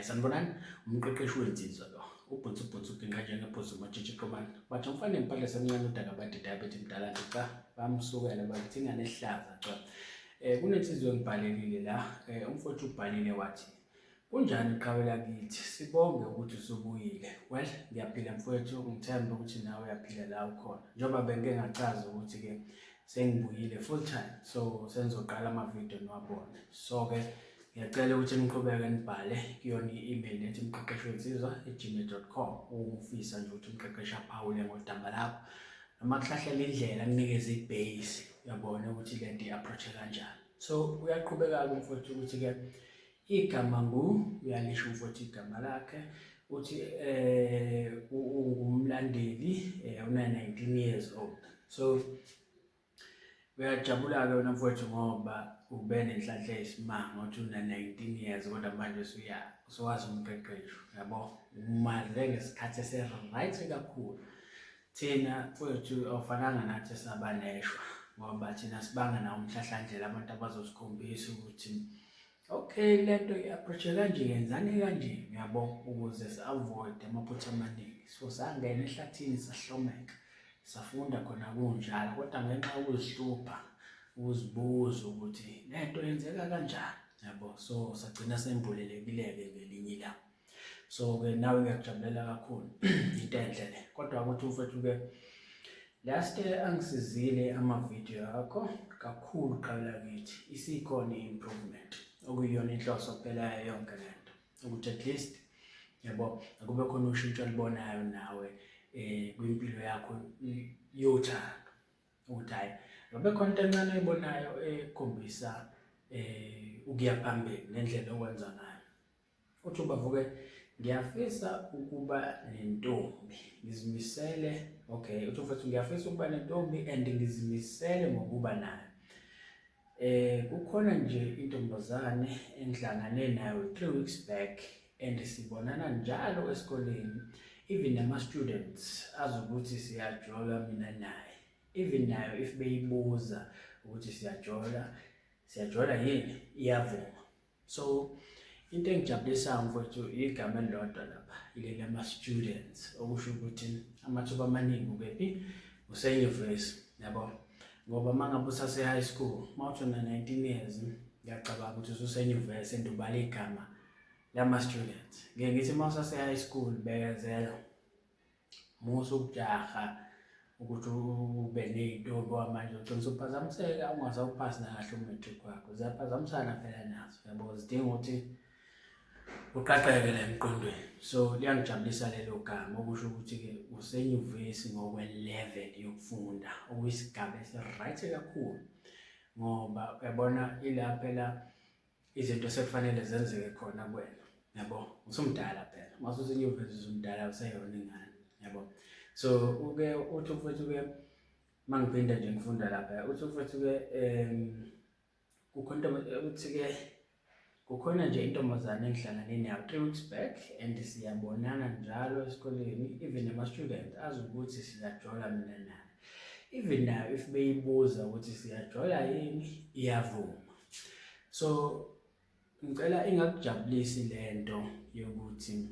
Sanibonani, umqeqeshi wensizwa lo. Ubhutsu ubhutsu ubhinqa njengebhuzu umatshitshi qobana. Bathi umfana empahla semncane udaka badida abethi mdala nje cha bamsukela bathi ingane ehlaza cha. Kunensizwa engibhalelile la, umfowethu ubhalile wathi kunjani qhawe lakithi, sibonge ukuthi usubuyile. Well, ngiyaphila mfowethu, ngithemba ukuthi nawe uyaphila la ukhona. Njengoba bengike ngachaza ukuthi-ke sengibuyile full time, so sengizoqala amavidiyo niwabone. So-ke ngiyacela ukuthi niqhubeke nibhale kuyona i-email ethi umqeqeshi wensizwa gmail.com uma ufisa nje ukuthi umqeqeshi aphawule ngodaba lakho noma kuhlahlela indlela kunikeze ibase uyabona ukuthi le nto i-approach kanjani. So uyaqhubeka-ke umfowethu ukuthi-ke igama ngu uyalisho umfowethu igama lakhe uthi ungumlandeli una 19 years old. So uyajabula-ke wena mfowethu ngoba ube nenhlanhla eyisimanga ukuthi una-19 years kodwa manje usuya usuwazi umqeqesho yabo, umaze ngesikhathi ese-right kakhulu. Thina mfowethu awufananga nathi esaba neshwa ngoba thina sibanga nawo umhlahlandlela abantu abazosikhombisa ukuthi okay lento i-approach kanje yenzani kanje yabo, ukuze si-avoid amaphutha amaningi. So sangena ehlathini sahlomeka safunda khona kunjalo, kodwa ngenxa yokuzihlupha ukuzibuza ukuthi lento yenzeka kanjani yabo, so sagcina sembulelekile-ke ngelinye ilanga. So-ke nawe ngiyakujabulela kakhulu into enhle le, kodwa ukuthi umfowethu-ke last angisizile amavidiyo akho kakhulu qala kithi isikhona i-improvement okuyiyona inhloso phela yayo yonke le nto, ukuthi at least yabo akube khona ushintsho olubonayo nawe kwimpilo yakho yothando, ukuthi hhayi ngabe khona into encane oyibonayo ekhombisa ukuya phambili nendlela okwenza ngayo. Uthi ubavuke ngiyafisa ukuba nentombi ngizimisele. Okay, uthi mfethu ngiyafisa ukuba nentombi and ngizimisele ngokuba nayo. Kukhona nje intombazane engihlangane nayo 3 weeks back and sibonana njalo esikoleni, even nama-students azi ukuthi siyajola mina naye, even nayo if beyibuza ukuthi siyajola siyajola yini iyavuma. So into engijabulisayo mfowethu igama elilodwa lapha ileli ama-students, okusho ukuthi amathuba amaningi ukephi usenyuvesi yabo, ngoba uma ngabe usase-high school uma uthi una-19 years ngiyacabanga ukuthi ususenyuvesi and ubala igama lama-students. Ngeke ngithi uma usase-high school bekezela, musa ukujaha ukuthi ube ney'ntombi manje ugcina usuphazamiseka ungasawuphasi nakahle u-matric wakho. Ziyaphazamisana phela nazo yabo, zidinga ukuthi uqaqeke la emqondweni. So liyangijabulisa lelo gama, okusho ukuthi-ke usenyuvesi ngokwe-level yokufunda, okuyisigaba esi-right kakhulu ngoba uyabona ila phela izinto sekufanele zenzeke khona kuwena yabo, usumdala phela mase usenyuvesi usumdala useyona ingane yabo. So uke uthi mfowethu-ke uma ngiphinda nje ngifunda lapha uthi mfowethu-ke kukhona uthi-ke kukhona nje intombazane engihlangane nayo 3 weeks back and siyabonana njalo esikoleni, even nama-student azi ukuthi siyajola mina naye, even nayo if beyibuza ukuthi siyajola yini iyavuma. So ngicela ingakujabulisi lento yokuthi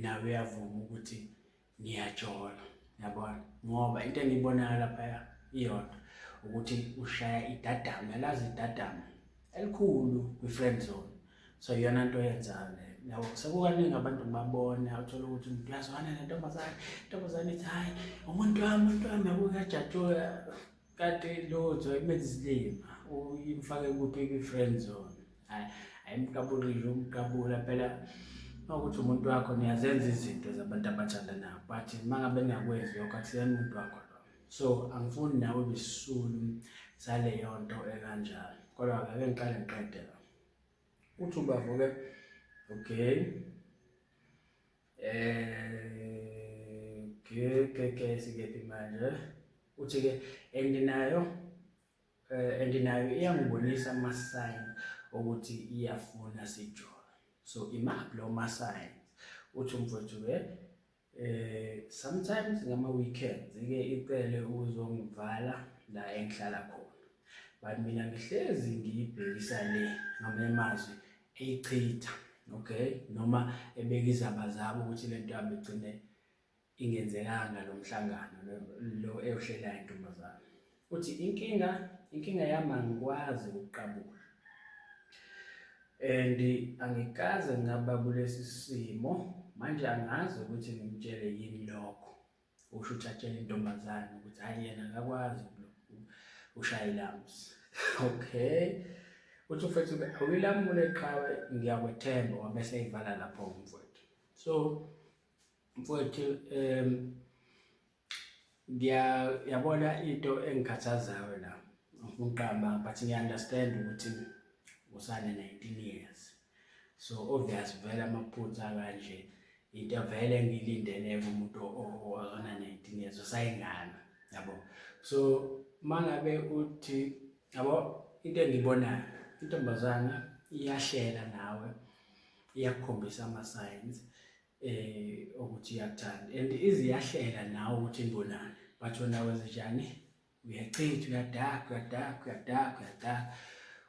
nawe uyavuma ukuthi ngiyajola yabona, ngoba into engiyibonayo lapha iyodwa ukuthi ushaya idadamu, yalazi idadamu elikhulu kwi-friend zone. So iyona nto oyenzayo leyo yabo. Sekukaningi abantu ngibabona uthola ukuthi umuntu uyazwana nentombazane, intombazane ithi hhayi umuntu wami umuntu wami yabo, uyajatshula kanti lutho imenza isilima uyimfake kuphi kwi-friend zone. Hhayi ayimqabuli nje umqabula phela ukuthi umuntu wakho niyazenza izinto zabantu abathandanayo, but uma ngabe ningakwenzi lokho akusiyena umuntu wakho lo. So angifuni nawe ube isisulu saleyo nto ekanjalo, kodwa ake ngiqale ngiqede la. Uthi ubavuke okay ke sikephi manje, uthi-ke and nayo and nayo iyangibonisa ama-sign ukuthi iyafuna sijola. So imaphi lawo ma-signs? Uthi umfowethu-ke sometimes ngama-weekends ike icele ukuzongivala la engihlala khona, but mina ngihlezi ngiyibhekisa le ngamanye amazwi eyichitha. Okay, noma ebeka izaba zabo ukuthi le nto yabo igcine ingenzekanga lo mhlangano lo ewuhlelayo intombazane. Uthi inkinga yami angikwazi ukuqabula and angikaze ngaba kulesi simo manje, angazi ukuthi ngimtshele yini lokho. Usho ukuthi atshele intombazane ukuthi hhayi, yena akakwazi ushaya ilamsi. Okay, uthi mfethu awuyilamule qhawe, ngiyakwethemba. Wabe seyivala lapho umfowethu. So mfowethu, ngiyabona into engikhathazayo la, ngifuna ukuqamba, but ngiya-understand ukuthi usane 19 years, so obvious vele amaphutha kanje into vele engiyilindele kumuntu ona 19 years, usayingane yabo. So mangabe uthi yabo, into engiyibonayo, intombazana iyahlela nawe, iyakukhombisa ama-signs ukuthi iyakuthanda and iziyahlela nawe ukuthi nibonane, but wena wenze njani? Uyachitha, uyadakha, uyadakha, uyadakha, uyadakha.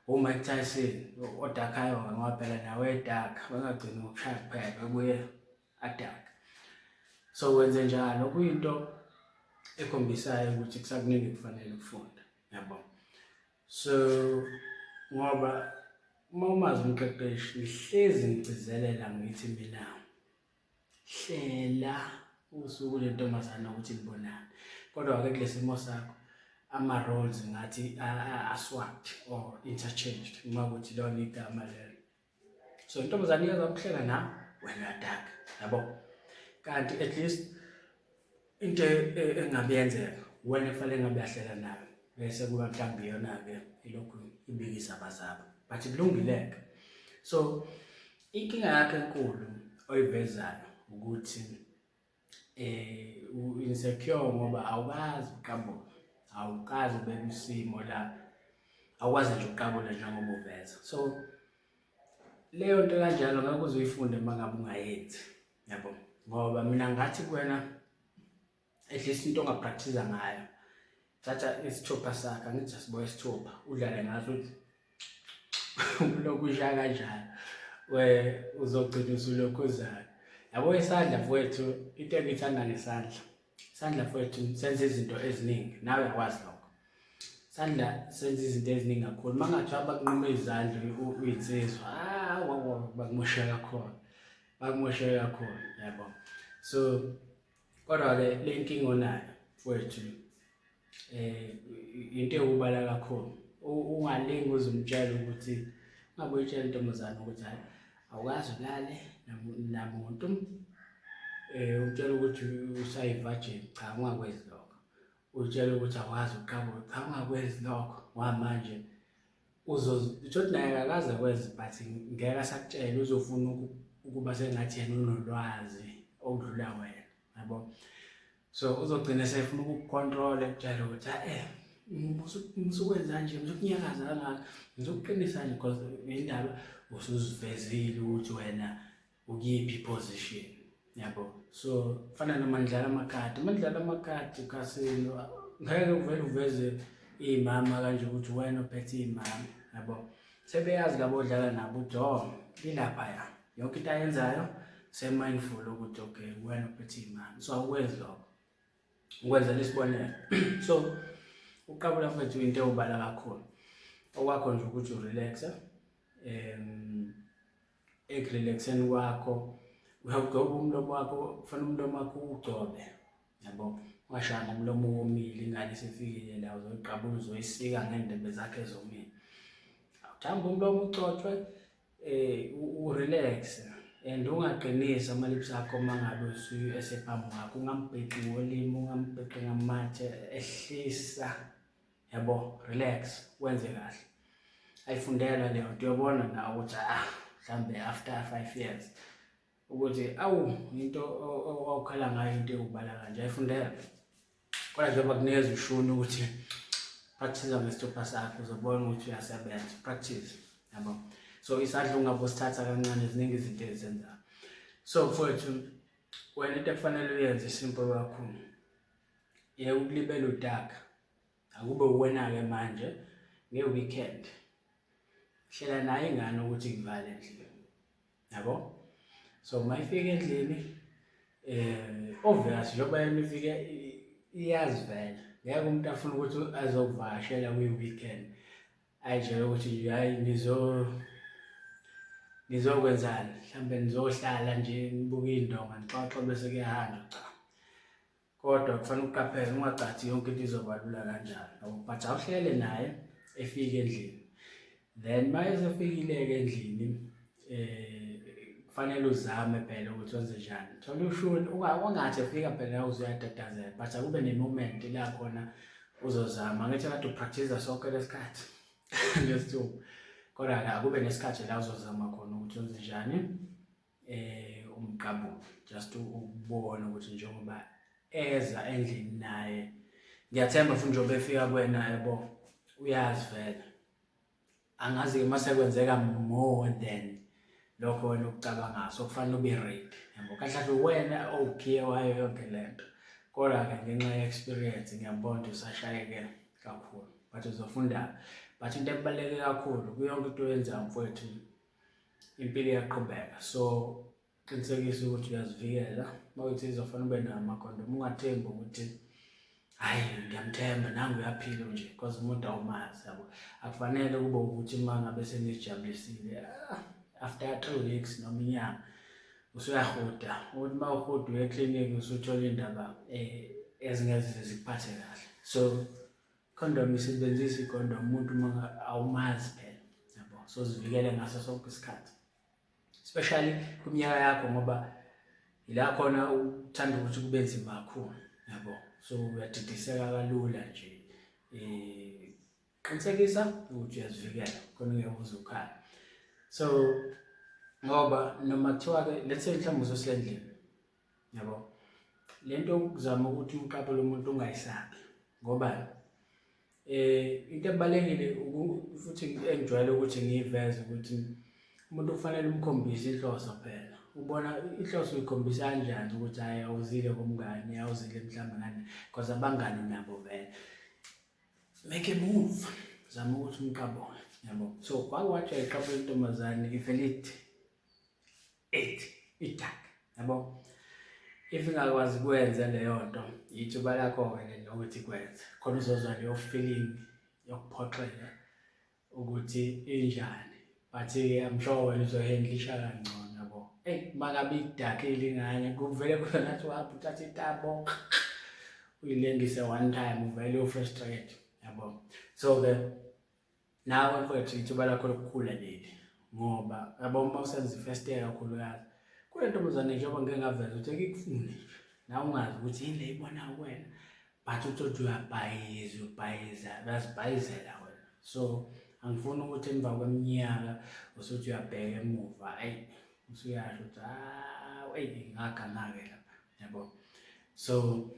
UMike Tyson odakhayo ngoba phela nawe edakha, bengagcini ngokushaya kuphela, bebuye adakha. So wenze njalo kuyinto ekhombisayo ukuthi kusakuningi kufanele ukufunda yabo. So ngoba uma umazi umqeqeshi, ngihlezi ngigcizelela ngithi mina, hlela usuku lentombazane ukuthi nibonane. Kodwa-ke kule simo sakho ama-roles ngathi a-swapped or interchanged, uma kuthi lona igama lelo. So intombazane iyeza ukuhlela na wena uyadaka yabo, kanti at least into engabe yenzeka, wena kufanele ngabe yahlela nayo, bese kuba mhlawumbe iyona-ke ilokhu ibikisa abazabo, but kulungileke. So inkinga yakhe enkulu oyivezayo ukuthi u-insecure ngoba awukazi uqabula, awukazi ube kwisimo la awukwazi nje ukuqabula njengoba uveza. So leyo nto kanjalo ngeke uze uyifunde uma ngabe ungayenzi yabo, ngoba mina ngathi kuwena at least into ongapractice ngayo, thatha isithupha sakhe, angithi asiboya isithupha, udlale ngaso, uthi ulokhu ushaya kanjalo, we uzogcina usulokhuzana yabo. Isandla mfowethu, into engiyithanda ngesandla, isandla mfowethu senza izinto eziningi, nawe uyakwazi lokho. Isandla senza izinto eziningi kakhulu. Uma kungathiwa bakunquma izandla uyinsizwa, ah, bakumoshe kakhulu, bakumoshe kakhulu yabo. So kodwa-ke le nkinga onayo mfowethu, into ewubala kakhulu, ungalingi uze umtshele ukuthi, ungabe uyitshela intombazane ukuthi hayi, awukazi ulale namuntu, utshela ukuthi usayi-virgin. Cha, ungakwenzi lokho. Utshela ukuthi awazi uqabula. Cha, ungakwenzi lokho, ngoba manje uzothi naye akakaze kwenze, but ngeke asakutshela, uzofuna ukuba sengathi yena unolwazi okudlula wena yabo. So uzogcina sefuna ukukucontrol, ekutshela ukuthi musukwenza nje, musukunyakaza kangaka, musukuqinisa nje, because indaba usuzivezile ukuthi wena ukuyiphi position yabo. So fana noma nidlala amakhadi, uma nidlala amakhadi khasino, ngeke uvele uveze iy'mama kanje ukuthi wena ophethe iy'mama yabo. Sebeyazi labo odlala nabo ukuthi oh, ilaphaya yonke into ayenzayo, se-mindful ukuthi okay, wena uphethe iy'mama. So awukwenzi lokho, ukwenzela isibonelo. So uqabula mfethu into ewubala kakhulu. Okwakho nje ukuthi urelaxe, ekurelaxeni kwakho uyawugcoba umlomo wakho, kufanele umlomo wakho uwugcobe yabo, ungashaya ngomlomo owomile. Ingane isifikile la, uzoyiqabula, uzoyisika ngendebe zakhe ezomile. Awuthamba umlomo, ucotshwe, urelax and ungaqinisi ama-lips akho uma ngabe esephambi kwakho, ungambhexi ngolimi, ungambhexi ngamathe, ehlisa yabo, relax, wenze kahle. Ayifundelwa leyo nto, uyobona nawe ukuthi ah, mhlambe after 5 years ukuthi awu, into owawukhala ngayo, into ewubala kanje, ayifundelwa. Kodwa njengoba kunikeza ushuni ukuthi practice ngesithupha sakho, uzobona ukuthi uyasebenza, practice yabo. So isandla ungabe usithatha kancane, ziningi izinto ezenzayo. So mfowethu, wena into ekufanele uyenze simple kakhulu, yeke ukulibela udaka, akube uwena-ke manje nge-weekend hlela nayo ingane ukuthi kuvale endlini. Yabo? So uma ifika endlini obvious njengoba yena ifike iyazi vele. Ngeke umuntu afune ukuthi azokuvakashela kwi-weekend ayitshele ukuthi nje hhayi nizokwenzani mhlambe nizohlala nje nibuke iy'ndonga nixoxe bese kuyahanjwa cha. Kodwa kufanele uqaphele ungacathi yonke into izoba lula kanjalo yabo, but awuhlele naye efike endlini then uma esefikile-ke endlini kufanele uzame phela ukuthi wenze njani, thola ushuni ungathi efika phela la uze uyatatazela, but akube ne-moment la khona uzozama. Angithi kade u-practice sonke lesikhathi ngesithupha, kodwa-ke akube nesikhathi la uzozama khona ukuthi wenze njani umqabulo, just ukubona ukuthi njengoba eza endlini naye ngiyathemba futhi njengoba efika kuwena yabo uyazi vele. Angazi-ke uma sekwenzeka more than lokho wena okucabangayo, so kufanele ube ready yabo. Kahle kahle wena owukhiye wayo yonke le nto, kodwa-ke ngenxa ye-experience ngiyabona ukuthi usashayeke kakhulu, but uzofunda. But into ebaluleke kakhulu kuyo yonke into oyenzayo mfowethu, impilo iyaqhubeka, so qinisekisa ukuthi uyazivikela. Uma kuthi izofanele ube nawo amakhondomu, ungathembi ukuthi hhayi ngiyamthemba nangu uyaphila nje, because umuntu awumazi yabo. Akufanele kube ukuthi uma ngabe senizijabulisile after 3 weeks noma inyanga usuyahuda, ukuthi uma uhuda uye eklinikhi usuthola iy'ndaba ezingeke zikuphathe kahle. So condom, isebenzisa i-condom umuntu uma awumazi phela yabo, so zivikele ngaso sonke isikhathi, especially kwiminyaka yakho ngoba ila khona uthanda ukuthi kube nzima kakhulu yabo, so uyadidiseka kalula nje. Qinisekisa ukuthi uyazivikela khona ungeke uze ukhale. So ngoba noma kuthiwa-ke let's say mhlawumbe usesendlini yabo, le nto yokuzama ukuthi umqaphele umuntu ungayisabi, ngoba into ebalulekile futhi engijwayele ukuthi ngiyiveze ukuthi umuntu kufanele umkhombise inhloso phela. Ubona inhloso uyikhombisa kanjani ukuthi hhayi awuzile kumngani, awuzile mhlawumbe ngani, because abangani nabo vele. Make a move, zama ukuthi umqabule yabo. So kwake wathi uyayiqabula intombazane ivele ithi eight idak yabo. If ingakwazi kwenza leyo nto, ithuba lakho-ke leli lokuthi kwenze khona uzozwa leyo feeling yokuphoxeka ukuthi injani, but-ke I'm sure wena uzohandlisha kangcono yabo. Eyi uma ngabe idakile ingane kuvele kube ngathi wahamba uthatha itabo uyilengise one time uvele u-frustrate yabo. So-ke nawe mfowethu ithuba lakho lokukhula leli, ngoba yabo uma usenza i-first year kakhulukazi kule ntombazane, njengoba ngike ngaveza ukuthi akikufuni nje nawe ungazi ukuthi yini le ibonayo kuwena, but uthi uthi uyabhayiza ubhayiza uyazibhayizela wena. So angifuni ukuthi emva kweminyaka usuthi uyabheka emuva, eyi usuyasho ukuthi hawu eyi ngaganga-ke lapha yabo. So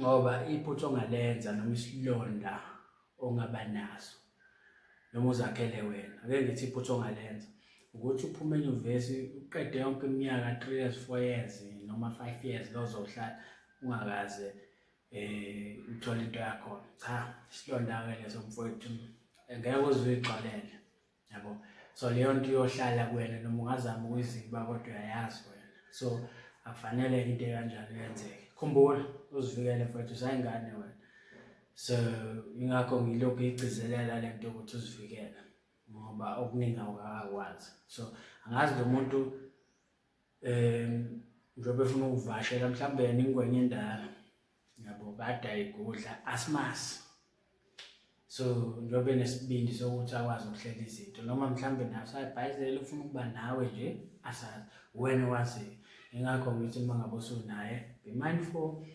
ngoba iphutha ongalenza noma isilonda ongaba naso noma uzakhele wena, ake ngithi iphutha ongalenza ukuthi uphume enyuvesi uqede yonke iminyaka 3 years 4 years noma 5 years lozohlala ungakaze uthole into yakhona. Cha, isilonda-ke leso mfowethu, ngeke uze uyixolele yabo. So leyo nto iyohlala kuwena noma ungazama ukuyiziba kodwa uyayazi wena. So akufanele into ekanjalo yenzeke. Khumbula uzivikele mfowethu, usayingane wena. So ingakho ngilokhu ngigcizelela le nto yokuthi uzivikele ngoba okuningi awukakwazi. So angazi lo muntu njengoba efuna ukuvakashela mhlawumbe yena ingwenya endala yabo, kade ayigudla asimasi. So njengoba enesibindi sokuthi akwazi ukuhlela izinto noma mhlawumbe naso ayibhayizele ufuna ukuba nawe nje, asazi wena owaziyo. Ingakho ngithi uma ngabe usunaye be mindful,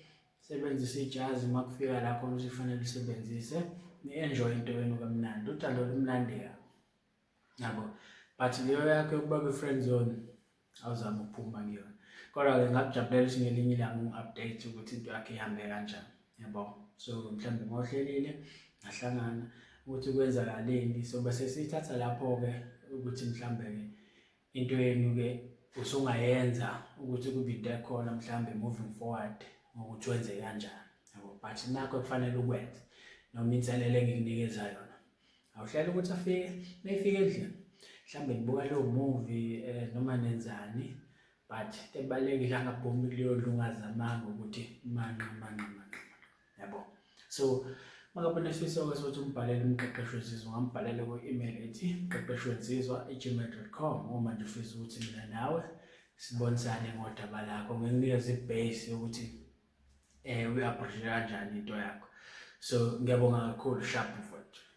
sebenzisa ijazi uma kufika la khona ukuthi kufanele usebenzise, ni-enjoy into yenu kamnandi, uthando lumnandi kabi yabo. But leyo yakho yokuba kwi-friend zone awuzame ukuphuma kuyona. Kodwa-ke ngakujabulela ukuthi ngelinye ilanga ungi-update ukuthi into yakho ihambe kanjani yabo. So mhlawumbe mawuhlelile ngahlangana ukuthi kwenzakaleni, so bese siyithatha lapho-ke ukuthi mhlawumbe-ke into yenu-ke usungayenza ukuthi kube into ekhona mhlawumbe moving forward ngokuthi wenze kanjani yabo. But nakho kufanele ukwenze noma inselelo engikunikeza yona, awuhlele ukuthi afike mayifike endlini. Mhlawumbe nibuka leyo movie eh, noma nenzani but into ebalulekile angaphumi kuleyo ndlu ungazamanga ukuthi manqa manqa manqa yabo. So mangabe unesifiso-ke sokuthi umbhalele umqeqeshi wensizwa ungambhalela ku-email ethi mqeqeshi wensizwa@gmail.com uma nje ufisa ukuthi mina nawe sibonisane ngodaba lakho ngikunikeze i-base yokuthi eh uyi-approach kanjani into yakho. So ngiyabonga kakhulu, sharp mfowethu.